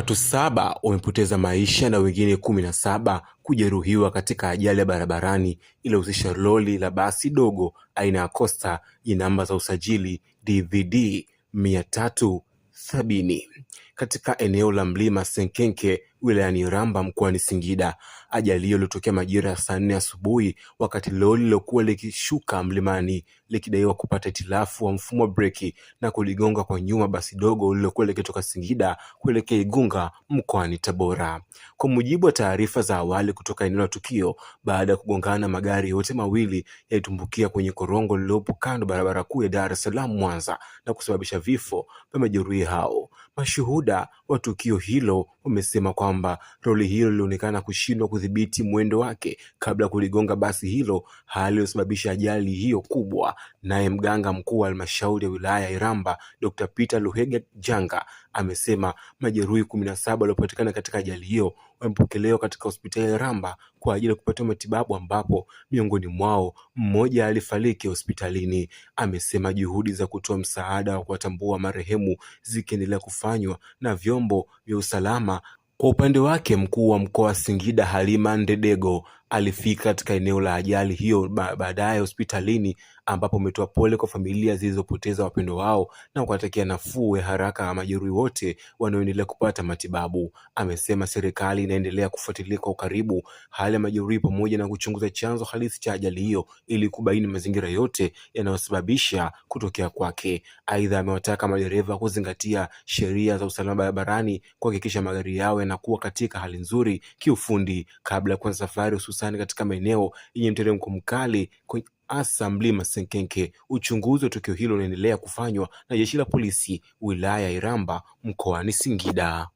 Watu 7 wamepoteza maisha na wengine 17 kujeruhiwa katika ajali ya barabarani iliyohusisha lori la basi dogo aina ya Coaster yenye namba za usajili DVD 370 katika eneo la Mlima Senkenke wilayani Iramba mkoani Singida. Ajali hiyo ilitokea majira ya saa 4 asubuhi wakati lori lilokuwa likishuka mlimani likidaiwa kupata hitilafu wa mfumo wa breki na kuligonga kwa nyuma basi dogo lililokuwa likitoka Singida kuelekea Igunga mkoani Tabora. Kwa mujibu wa taarifa za awali kutoka eneo la tukio, baada ya kugongana, magari yote mawili yalitumbukia kwenye korongo lililopo kando barabara kuu ya Dar es Salaam Mwanza na kusababisha vifo vya majeruhi hao. Mashuhuda wa tukio hilo wamesema kwamba lori hilo lilionekana kushindwa kudhibiti mwendo wake kabla ya kuligonga basi hilo, hali iliyosababisha ajali hiyo kubwa. Naye mganga mkuu wa halmashauri ya wilaya ya Iramba Dr. Peter Luhega Janga amesema majeruhi 17 waliopatikana katika ajali hiyo wamepokelewa katika hospitali ya Iramba kwa ajili ya kupatiwa matibabu, ambapo miongoni mwao mmoja alifariki hospitalini. Amesema juhudi za kutoa msaada wa kuwatambua marehemu zikiendelea kufanywa na vyombo vya usalama. Kwa upande wake, mkuu wa mkoa wa Singida Halima Ndedego alifika katika eneo la ajali hiyo baadaye hospitalini ambapo ametoa pole kwa familia zilizopoteza wapendwa wao na kuwatakia nafuu ya haraka majeruhi wote wanaoendelea kupata matibabu. Amesema serikali inaendelea kufuatilia kwa ukaribu hali ya majeruhi pamoja na kuchunguza chanzo halisi cha ajali hiyo ili kubaini mazingira yote yanayosababisha kutokea kwake. Aidha, amewataka madereva kuzingatia sheria za usalama barabarani, kuhakikisha magari yao yanakuwa katika hali nzuri kiufundi kabla ya kuanza safari, hususani katika maeneo yenye mteremko mkali hasa mlima Senkenke. Uchunguzi wa tukio hilo unaendelea kufanywa na jeshi la polisi wilaya ya Iramba mkoani Singida.